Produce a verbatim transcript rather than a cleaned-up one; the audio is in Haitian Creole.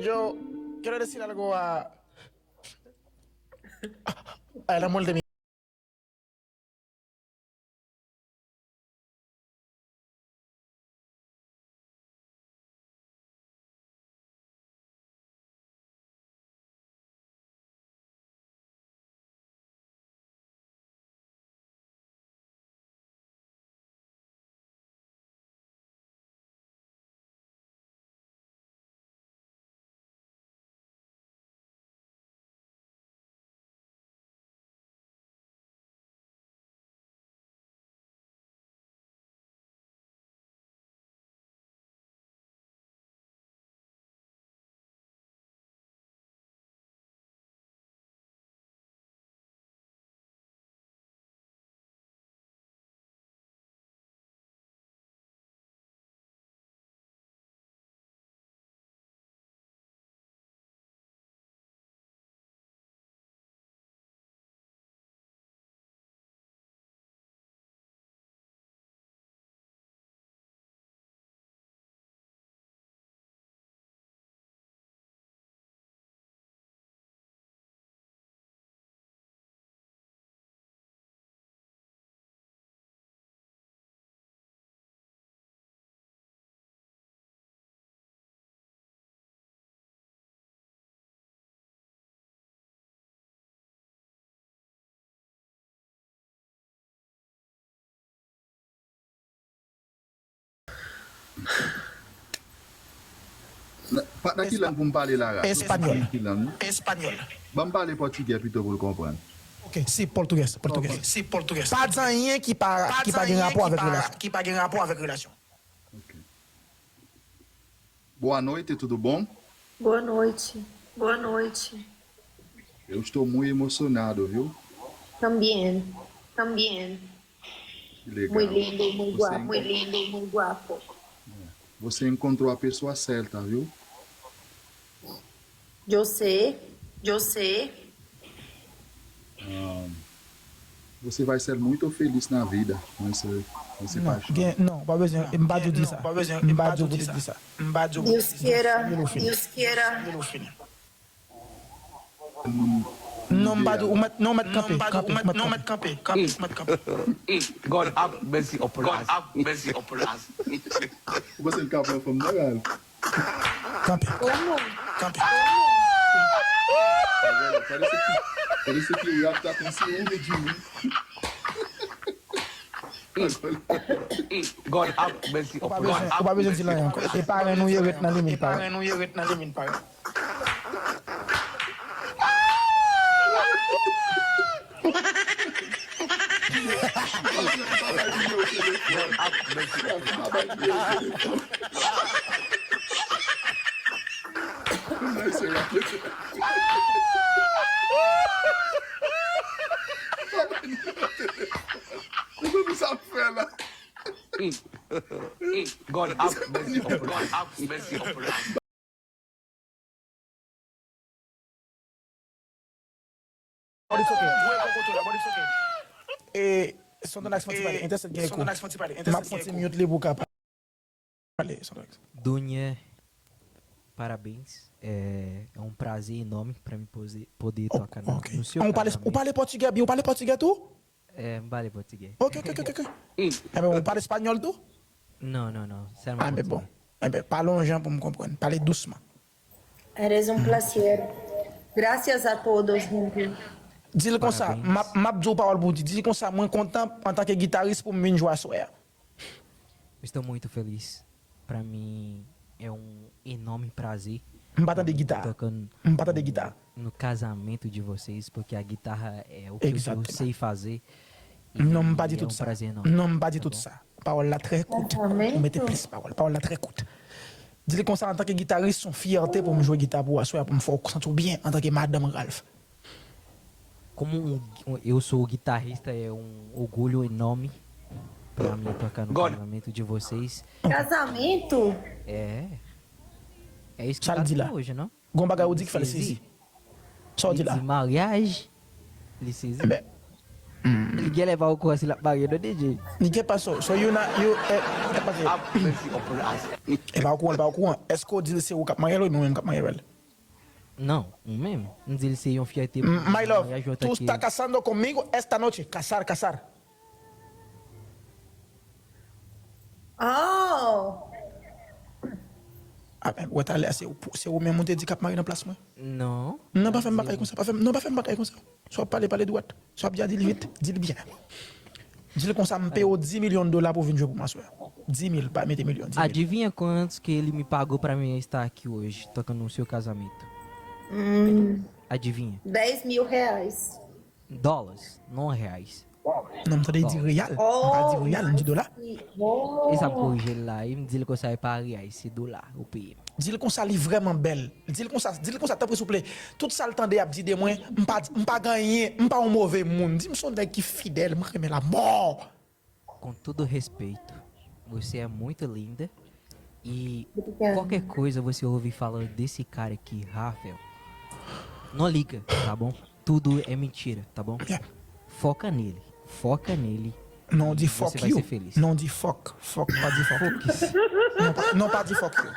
Yo, quiero decir algo a, a el amor de mi. Pa nan ki lang pou m pale la, Ra? Espanyòl. Espanyòl. Ban m pale pòtigè pito pou l konprann. Ok, si, português, português. Si, português. Pa di anyen ki pa, ki pa gen rapò avèk relasyon. Ki pa gen rapò avèk relasyon. Ok. Boa noite, tudo bom? Boa noite. Boa noite. Eu estou muito emocionado, viu? Também. Também. Que legal. Muy lindo, muy guapo. Muy lindo, muy guapo. Você encontrou a pessoa certa, viu? Yo sé, yo sé. Você vai ser muito feliz na vida com esse, com esse paixão. Non, pa bezwen, m pa di w di sa. M pa di w pou di sa. M pa di w pou di sa. Dios quiera, Dios quiera. Non, m pa di w, ou mèt, non, ou mèt kanpe, kanpe, ou mèt kanpe, kanpe, ou mèt kanpe. God have mercy upon us. God have mercy upon us. Ou panse l ka pran fanm nan, Ralph? Kanpe. Kanpe. Parece que, parece que o Ralph tá com ciúme de mim. God have mercy upon us. Ou pa bezwen di l anyen ankò. E parenn ou ye, ret nan limit parenn. God have mercy upon us. God have mercy upon us. E, Sontonax fon ti pale, entèsèt gen echo. M ap fon ti mute li pou w ka pale, Sontonax. Dunye, parabéns. É, é um prazer enorme pra mim poder, poder tocar no, no seu casamento. Ou pale pòtigè byen, ou pale pòtigè tou? É, m pale pòtigè. Ok, ok, ok, ok. Enben, ou pale espanyòl tou? Non, non, non, sèlman pòtigè. Enben, bon. Enben, pale yon jan pou m konprann. Pale dousman. Eres un placer. Gracias a todos, gente. Di l konsa, m ap, m ap di w pawòl pou w di. Di l konsa, mwen kontan antanke gitaris pou m vin jwe aswè a. Estou muito feliz. Pra mim é um enorme prazer. M pa tande gita. M pa tande gita. No casamento de vocês, porque a guitarra é o que eu sei fazer. Non, m pa di tout sa. Non, m pa di tout sa. Pawòl la trè kout. Ou mete plis pawòl. Pawòl la trè kout. Di l konsa, antanke gitaris, se yon fyète pou m jwe gita pou w aswè a, pou m fè w santi w byen antanke madanm Ralph. Como um, um, eu sou o guitarrista, é um orgulho enorme pra mim tocar no casamento de vocês. Casamento? É. É isso que tá até hoje, não? Gon bagay ou di ki fè l sezi. Sa w di la? Li di maryaj, li sezi. Enben, Li genlè pa okouran si l ap marye non, D J. Li gen pa so, so you not, you, eh, eh, pase. Have mercy upon us. E pa okouran, li pa okouran. Èske w di l se ou k ap marye l wi, mwen menm k ap marye l? Non, ou menm. M di l se yon fyète pou m, my love, tú estás casando conmigo esta noche. Casar, casar. Oh. Ah, men, wè talè a, se ou, se ou menm ou te di k ap marye nan plas mwen. Non. Non, pa fè m bagay konsa, pa fè m, non, pa fè m bagay konsa. Si w ap pale, pale dwat. Si w ap di a, di l vit, di l byen. Di l konsa, m peye w dis milyon dola pou w vin jwe pou m aswè. Dis mil, pa mete milyon, dis mil. Adivinha quantos que ele me pagou pra mim estar aqui hoje, tocando no seu casamento? Hum, Adivinha. Dez mil reais. Dólares, não reais. Non, m tande l di reyal. M pa di reyal, m di dola. E sa m korije l la, e m di l konsa e pa reyal, se dola ou peye m. Di l konsa li vrèman bèl. Di l konsa, di l konsa, tanpri souple. Tout sa l tande y ap di de mwen, m pa, m pa gen anyen, m pa yon move moun. Di m se yon nèg ki fidèl, m renmen l amò. Com todo respeito, você é muito linda. E qualquer coisa você ouvir falando desse cara aqui, Rafael, não liga, tá bom? Tudo é mentira, tá bom? Yeah. Foca nele, foca nele. Não, de fuck you. Não, de fuck, fuck, pa di fuck. Focus. Não, pa, não, pa di fuck you.